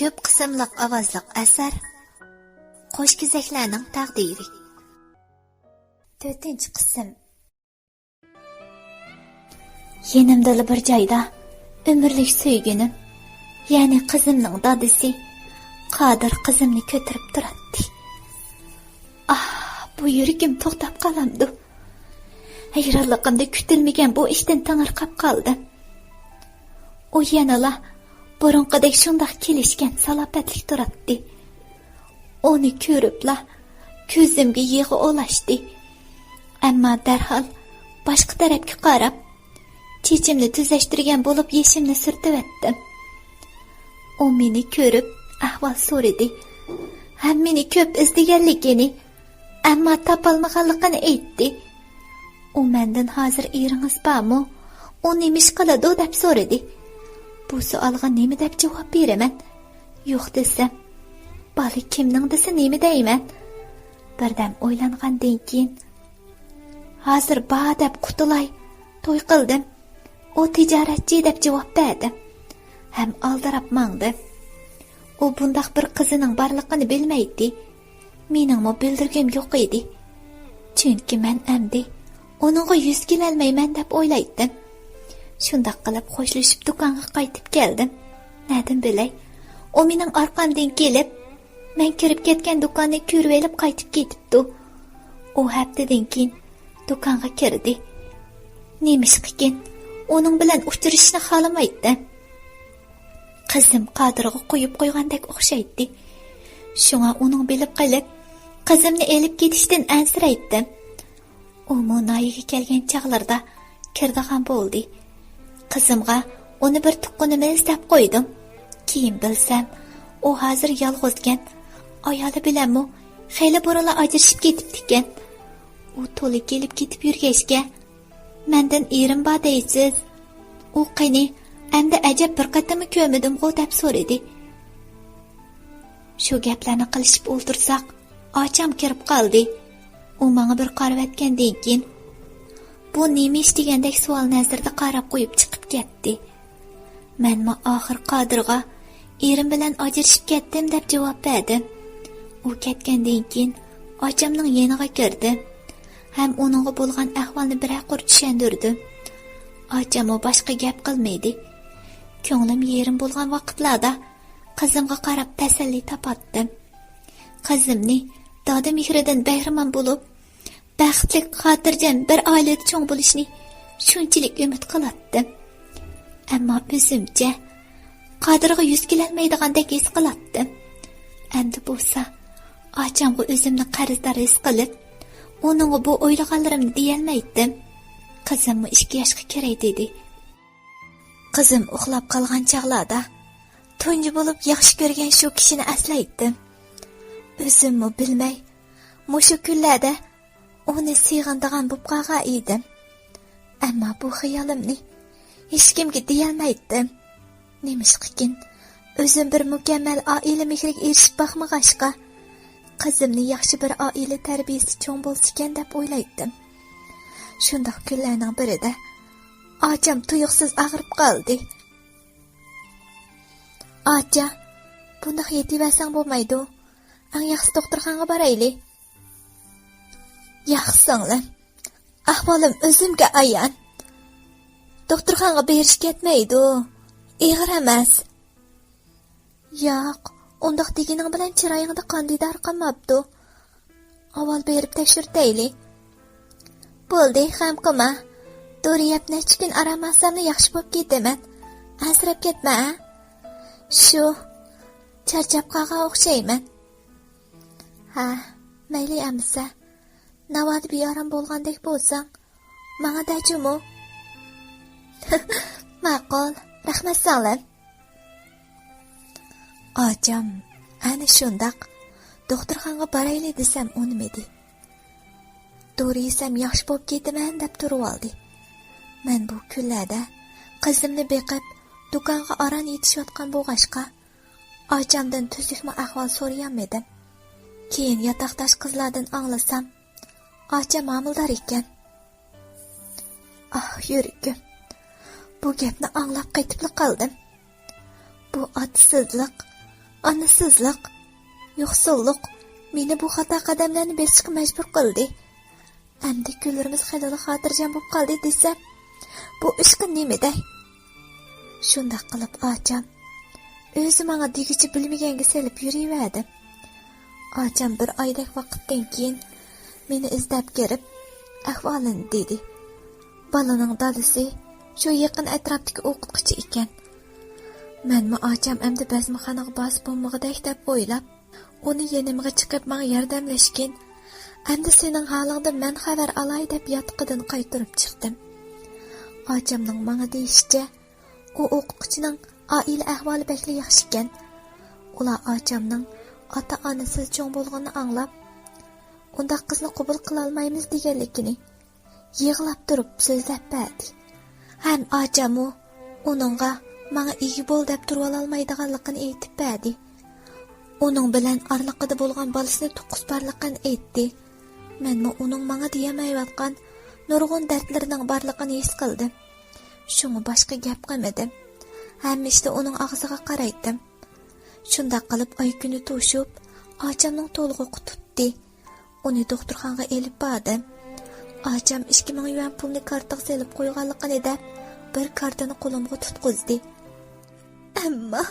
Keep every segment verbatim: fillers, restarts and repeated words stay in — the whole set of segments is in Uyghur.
كۆپ قىسىملىق ئاۋازلىق ئەسەر. قوشكېزەكلەرنىڭ تەقدىرى. تۆتىنچى قىسىم. يېنىمدىلا بىر جايدا ئۆمۈرلۈك سۆيگۈنۈم، يەنى قىزىمنىڭ دادىسى قادىر قىزىمنى كۆتۈرۈپ تۇراتتى. ئاھ، بۇ يۈرىكىم توختاپ قالامدۇ؟ ھەيرانلىقىمدا كۈتۈلمىگەن بۇ ئىشتىن تېڭىرقاپ قالدىم. ئۇ يەنىلا بۇرۇنقىدەك شۇنداق كېلىشكەن سالاپەتلىك تۇراتتى. ئۇنى كۆرۈپلا كۆزۈمگە يىغا ئولاشتى. ئەمما دەرھال باشقا تەرەپكە قاراپ، چېچىمنى تۈزەشتۈرگەن بولۇپ يېشىمنى سۈرتۈۋەتتىم. ئۇ مېنى كۆرۈپ ئەھۋال سورىدى ھەم مېنى كۆپ ئىزدىگەنلىكىنى، ئەمما تاپالمىغانلىقىنى ئېيتتى. ئۇ مەندىن ھازىر ئېرىڭىز بارمۇ؟ ئۇ نېمە ئىش قىلىدۇ؟ دەپ سورىدى. بۇ سوئالغا نېمە دەپ جاۋاب بېرىمەن؟ يوق دېسەم، بالا كىمنىڭ دېسە نېمە دەيمەن؟ بىردەم ئويلانغاندىن كېيىن، ھازىر بار دەپ قۇتۇلاي، توي قىلدىم. ئۇ تىجارەتچى دەپ جاۋاب بەردىم ھەم ئالدىراپ ماڭدىم. ئۇ بۇنداق بىر قىزىنىڭ بارلىقىنى بىلمەيتتى. مېنىڭمۇ بىلدۈرگۈم يوق ئىدى. چۈنكى مەن ئەمدى ئۇنىڭغا يۈز كېلەلمەيمەن دەپ ئويلايتتىم. شۇنداق قىلىپ خوشلىشىپ دۇكانغا قايتىپ كەلدىم. نەدىن بىلەي، ئۇ مېنىڭ ئارقامدىن كېلىپ، مەن كىرىپ كەتكەن دۇكاننى كۆرۈۋېلىپ قايتىپ كېتىپتۇ. ئۇ ھەپتىدىن كېيىن دۇكانغا كىردى. نېمىشقىكىن، ئۇنىڭ بىلەن ئۇچرىشىشنى خالىمايتتىم. قىزىم قادىرغا قويۇپ قويغاندەك ئوخشايتتى. شۇڭا ئۇنىڭ بىلىپ قېلىپ، قىزىمنى ئېلىپ كېتىشتىن ئەنسىرەيتتىم. ئۇمۇ ناھىيەگە كەلگەن چاغلىرىدا كىرىدىغان بولدى. قىزىمغا ئۇنى بىر تۇغقىنىمىز دەپ قويدۇم. كېيىن بىلسەم، ئۇ ھازىر يالغۇزكەن. ئايالى بىلەنمۇ خېلى بۇرۇنلا ئاجرىشىپ كېتىپتىكەن. ئۇ تولا كېلىپ كېتىپ يۈرگەچكە، مەندىن ئېرىم بار دەيسىز. ئۇ قېنى، ئەمدى ئەجەب بىر قېتىممۇ كۆرمىدىمغۇ دەپ سورىدى. شۇ گەپلەرنى قىلىشىپ ئولتۇرساق، ئاچام كىرىپ قالدى. ئۇ ماڭا بىر قارىۋەتكەندىن كېيىن، بۇ نېمە ئىش دېگەندەك سوئال نەزىرىدە قاراپ قويۇپ چىقىپ كەتتى. مەنمۇ ئاخىر قادىرغا ئېرىم بىلەن ئاجرىشىپ كەتتىم دەپ جاۋاب بەردىم. ئۇ كەتكەندىن كېيىن ئاچامنىڭ يېنىغا كىردىم ھەم ئۇنىڭغا بولغان ئەھۋالنى بىرەر قۇر چۈشەندۈردۈم. ئاچاممۇ باشقا گەپ قىلمىدى. كۆڭلۈم يېرىم بولغان ۋاقىتلاردا قىزىمغا قاراپ تەسەللى تاپاتتىم. قىزىمنى دادا مېھرىدىن بەھرىمەن بولۇپ، بەختلىك، خاتىرجەم بىر ئائىلىدە چوڭ بولۇشنى شۇنچىلىك ئۈمىد قىلاتتىم. ئەمما ئۆزۈمچە قادىرغا يۈز كېلەلمەيدىغاندەك ھېس قىلاتتىم. ئەمدى بولسا ئاچامغا ئۆزۈمنى قەرزدار ھېس قىلىپ، ئۇنىڭغا بۇ ئويلىغانلىرىمنى دېيەلمەيتتىم. قىزىممۇ ئىككى ياشقا كىرەي دېدى. قىزىم ئۇخلاپ قالغان چاغلاردا تۇنجى بولۇپ ياخشى كۆرگەن شۇ كىشىنى ئەسلەيتتىم. ئۆزۈممۇ بىلمەي، مۇشۇ كۈنلەردە ئۇنى سېغىنىدىغان بولۇپ قالغان ئىدىم. ئەمما بۇ خىيالىمنى ھېچكىمگە دېيەلمەيتتىم. نېمىشقىكىن، ئۆزۈم بىر مۇكەممەل ئائىلە مېھرىگە ئېرىشىپ باقمىغاچقا، قىزىمنى ياخشى بىر ئائىلە تەربىيىسى چوڭ بولسىكەن دەپ ئويلايتتىم. شۇنداق كۈنلەرنىڭ بىرىدە ئاچام تۇيۇقسىز ئاغرىپ قالدى. ئاچا، بۇنداق يېتىۋەرسەڭ بولمايدۇ. ئەڭ ياخشىسى دوختۇرخانىغا بارايلى. ياق، سىڭلىم. ئەھۋالىم ئۆزۈمگە ئايان. دوختۇرخانىغا بېرىش كەتمەيدۇ. ئېغىر ئەمەس. ياق، ئۇنداق دېگىنىڭ بىلەن چىرايىڭدا قان دىدارى قالماپتۇ. ئاۋۋال بېرىپ تەكشۈرتەيلى. بولدى، غەم قىلما. دورا يەپ نەچچە كۈن ئارام ئالساملا ياخشى بولۇپ كېتىمەن. ئەنسىرەپ كەتمە، ھە؟ شۇ، چارچاپ قالغان ئوخشايمەن. ھە، مەيلى ئەمىسە. ناۋادا بىئارام بولغاندەك بولساڭ، ماڭا دە جۇمۇ. ماقۇل، رەھمەت سىڭلىم. ئاچام ئەنە شۇنداق دوختۇرخانىغا بارايلى دېسەم ئۇنىمىدى. دورا يېسەم ياخشى بولۇپ كېتىمەن دەپ تۇرۇۋالدى. مەن بۇ كۈنلەردە قىزىمنى بېقىپ، دۇكانغا ئاران يېتىشىۋاتقان بولغاچقا، ئاچامدىن تۈزۈكمۇ ئەھۋال سورىيالمىدىم. كېيىن ياتاقداش قىزلاردىن ئاڭلىسام، ئاچام ھامىلىدار ئىكەن. ئاھ، يۈرىكىم. بۇ گەپنى ئاڭلاپ قېتىپلا قالدىم. بۇ ئاتىسىزلىق، ئانىسىزلىق، يوقسۇللۇق مېنى بۇ خاتا قەدەملەرنى بېسىشقا مەجبۇر قىلدى. ئەمدى كۈنلىرىمىز خېلىلا خاتىرجەم بولۇپ قالدى دېسەم، بۇ ئىشقا نېمە دەي؟ شۇنداق قىلىپ ئاچام ئۆزى ماڭا دېگۈچە بىلمىگەنگە سېلىپ يۈرۈۋەردىم. ئاچام بىر ئايدەك ۋاقىتتىن كېيىن مېنى ئىزدەپ كىرىپ، ئەھۋالىنى دېدى. بالىنىڭ دادىسى شۇ يېقىن ئەتراپتىكى ئوقۇتقۇچى ئىكەن. مەنمۇ ئاچام ئەمدى بەزمىخانىغا بارسا بولمىغۇدەك دەپ ئويلاپ، ئۇنى يېنىمغا چىقىپ ماڭا ياردەملەشكىن، ئەمدى سېنىڭ ھالىڭدىن مەن خەۋەر ئالاي دەپ ياتىقىدىن قايتۇرۇپ چىقتىم. ئاچامنىڭ ماڭا دېيىشىچە، ئۇ ئوقۇتقۇچىنىڭ ئائىلە ئەھۋالى بەكلا ياخشىكەن. ئۇلار ئاچامنىڭ ئاتا-ئانىسىز چوڭ بولغىنىنى ئاڭلاپ، ئۇنداق قىزنى قوبۇل قىلالمايمىز دېگەنلىكىنى يىغلاپ تۇرۇپ سۆزلەپ بەردى. ھەم ئاچاممۇ ئۇنىڭغا ماڭا ئىگە بول دەپ تۇرۇۋالالمايدىغانلىقىنى ئېيتىپ بەردى. ئۇنىڭ بىلەن ئارىلىقىدا بولغان بالىسىنى تۇغقۇسى بارلىقىنى ئېيتتى. مەنمۇ ئۇنىڭ ماڭا دېيەلمەيۋاتقان نۇرغۇن دەردلىرىنىڭ بارلىقىنى ھېس قىلدىم. شۇڭا باشقا گەپ قىلمىدىم. ھەممە ئىشتا ئۇنىڭ ئاغزىغا قارايتتىم. شۇنداق قىلىپ ئاي كۈنى توشۇپ، ئاچامنىڭ تولغىقى تۇتتى. ئۇنى دوختۇرخانىغا ئېلىپ باردىم. ئاچام ئىككى مىڭ يۈەن پۇلنى كارتىغا سېلىپ قويغانلىقىنى دەپ، بىر كارتىنى قولۇمغا تۇتقۇزدى. ئەمما،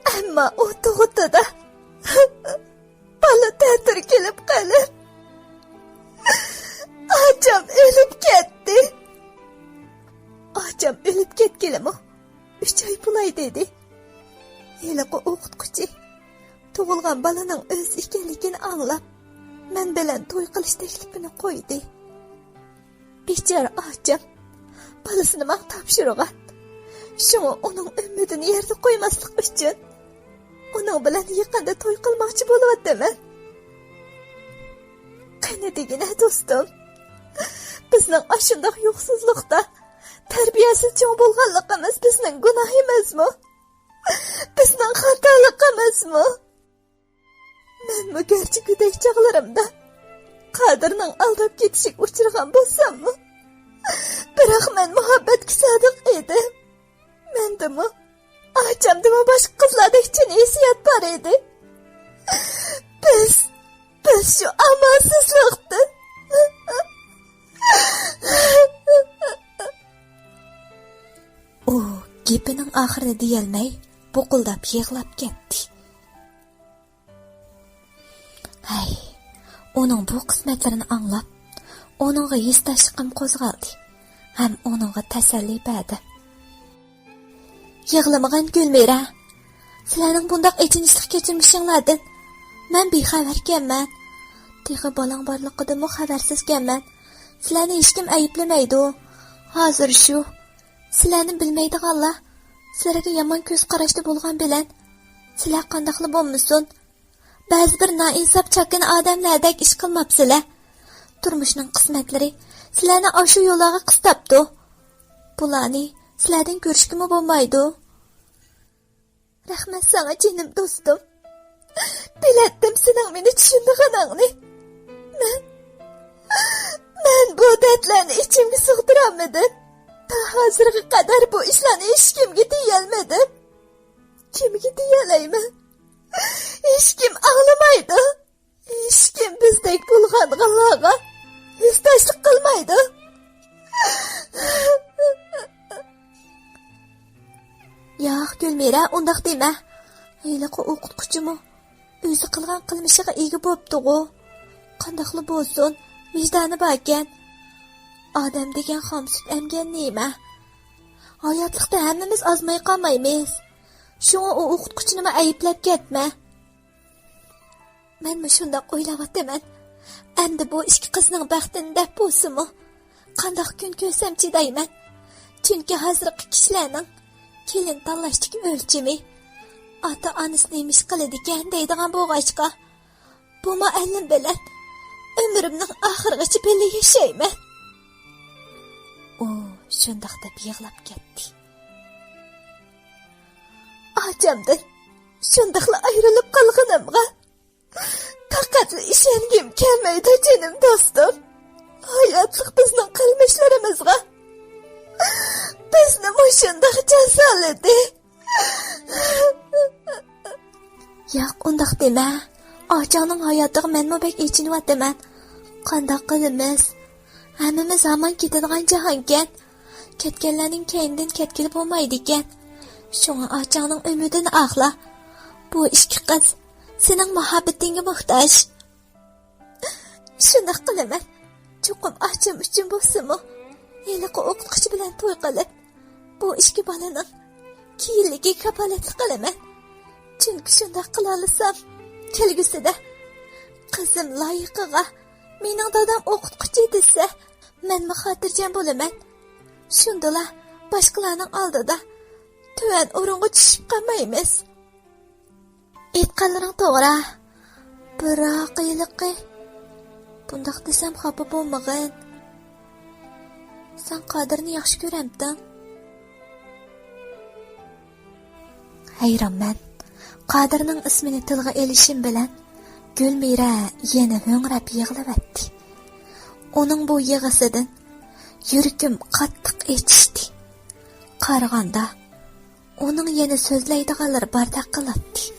ئەمما ئۇ تۇغۇتىدا بالا تەتۈر كېلىپ قېلىپ، ئاچام ئۆلۈپ كەتتى. ئاچام ئۆلۈپ كەتكىلىمۇ ئۈچ ئاي بولاي دېدى. ھېلىقى ئوقۇتقۇچى تۇغۇلغان بالىنىڭ ئۆزى ئىكەنلىكىنى ئاڭلاپ، مەن بىلەن توي قىلىش تەكلىپىنى قويدى. بىچارە ئاچام بالىسىنى ماڭا تاپشۇرغان. شۇڭا ئۇنىڭ ئۈمىدىنى يەردە قويماسلىق ئۈچۈن، ئۇنىڭ بىلەن يېقىندا توي قىلماقچى بولۇۋاتىمەن. قېنى دېگىنە، دوستۇم، بىزنىڭ ئاشۇنداق يوقسۇزلۇقتا، تەربىيەسىز چوڭ بولغانلىقىمىز بىزنىڭ گۇناھىمىزمۇ؟ بىزنىڭ خاتالىقىمىزمۇ؟ مەنمۇ گەرچە گۆدەك چاغلىرىمدا قادىرنىڭ ئالداپ كېتىشىگە ئۇچرىغان بولساممۇ، بىراق مەن مۇھەببەتكە سادىق ئىدىم. مەندىمۇ، ئاچامدىمۇ باشقا قىزلاردەك چىن ھېسسىيات بار ئىدى. بىز، بىز شۇ ئامالسىزلىقتىن. ئۇ گېپىنىڭ ئاخىرىنى دېيەلمەي، بۇقۇلداپ يىغلاپ كەتتى. ھەي، ئۇنىڭ بۇ قىسمەتلىرىنى ئاڭلاپ، ئۇنىڭغا ھېسداشلىقىم قوزغالدى ھەم ئۇنىڭغا تەسەللى بەردىم. يىغلىمىغىن، گۈلمىرە. سىلەرنىڭ بۇنداق ئېچىنىشلىق كەچۈرمىشىڭلاردىن مەن بىخەۋەركەنمەن. تېخى بالاڭ بارلىقىدىنمۇ خەۋەرسىزكەنمەن. سىلەرنى ھېچكىم ئەيىبلىمەيدۇ. ھازىر شۇ، سىلەرنى بىلمەيدىغانلار سىلەرگە يامان كۆز قاراشتا بولغان بىلەن، سىلەر قانداقلا بولمىسۇن، بەزى بىر نائىنساپ چاكىنا ئادەملەردەك ئىش قىلماپسىلەر. تۇرمۇشنىڭ قىسمەتلىرى سىلەرنى ئاشۇ يوللارغا قىستاپتۇ. بۇلارنى سىلەردىن كۆرۈشكىمۇ بولمايدۇ. رەھمەت ساڭا، جېنىم دوستۇم. بىلەتتىم سېنىڭ مېنى چۈشىنىدىغىنىڭنى. مەن، مەن بۇ دەردلەرنى ئىچىمگە سىغدۇرالمىدىم. تا ھازىرغا قەدەر بۇ ئىشلارنى ھېچكىمگە دېيەلمىدىم. كىمگە دېيەلەيمەن؟ ھېچكىم ئاڭلىمايدۇ. ھېچكىم بىزدەك بولغانغانلارغا ھېسداشلىق قىلمايدۇ. ياق، گۈلمىرە، ئۇنداق دېمە. ھېلىقى ئوقۇتقۇچىمۇ ئۆزى قىلغان قىلمىشىغا ئىگە بوپتىغۇ. قانداقلا بولسۇن، ۋىجدانى باركەن. ئادەم دېگەن خام سۈت ئەمگەن نېمە. ھاياتلىقتا ھەممىمىز ئازماي قالمايمىز. شۇڭا ئۇ ئوقۇتقۇچىنىمۇ ئەيىبلەپ كەتمە. مەنمۇ شۇنداق ئويلاۋاتىمەن. ئەمدى بۇ ئىككى قىزنىڭ بەختىنى دەپ بولسىمۇ، قانداق كۈن كۆرسەم چىدايمەن؟ چۈنكى ھازىرقى كىشىلەرنىڭ كېلىن تاللاشتىكى ئۆلچىمى ئاتا-ئانىسى نېمە ئىش قىلىدىكەن دەيدىغان بولغاچقا، بۇ مۇئەللىم بىلەن ئۆمرۈمنىڭ ئاخىرىغىچە بىللە ياشايمەن. ئۇ شۇنداق دەپ يىغلاپ كەتتى. ئاچامدىن شۇنداقلا ئايرىلىپ قالغىنىمغا پەقەتلا ئىشەنگۈم كەلمەيدۇ، جېنىم دوستۇم. ھاياتلىق بىزنىڭ قىلمىشلىرىمىزغا بىزنى مۇشۇنداق جازالىدى. ياق، ئۇنداق دېمە. ئاچاڭنىڭ ھاياتىغا مەنمۇ بەك ئېچىنىۋاتىمەن. قانداق قىلىمىز؟ ھەممىمىز ھامان كېتىدىغان جاھانكەن. كەتكەنلەرنىڭ كەينىدىن كەتكىلى بولمايدىكەن. شۇڭا ئاچاڭنىڭ ئۈمىدىنى ئاقلا. بۇ ئىككى قىز سېنىڭ مۇھەببىتىڭگە موھتاج. شۇنداق قىلىمەن. چوقۇم ئاچام ئۈچۈن بولسىمۇ، ھېلىقى ئوقۇتقۇچى بىلەن توي قىلىپ، بۇ ئىككى بالىنىڭ كېيىنلىكىگە كاپالەتلىك قىلىمەن. چۈنكى شۇنداق قىلالىسام، كەلگۈسىدە قىزىم لايىقىغا مېنىڭ دادام ئوقۇتقۇچى دېسە، مەنمۇ خاتىرجەم بولىمەن. شۇندىلا باشقىلارنىڭ ئالدىدا تۆۋەن ئورۇنغا چۈشۈپ قالمايمىز. ئېيتقانلىرىڭ توغرا. بىراق ھېلىقى، بۇنداق دېسەم خاپا بولمىغىن. سەن قادىرنى ياخشى كۆرەمتىڭ؟ ھەيرانمەن. قادىرنىڭ ئىسمىنى تىلغا ئېلىشىم بىلەن گۈلمىرە يەنە ھۆڭرەپ يىغلىۋەتتى. ئۇنىڭ بۇ يىغىسىدىن يۈرىكىم قاتتىق ئېچىشتى. قارىغاندا، ئۇنىڭ يەنە سۆزلەيدىغانلىرى باردەك قىلاتتى.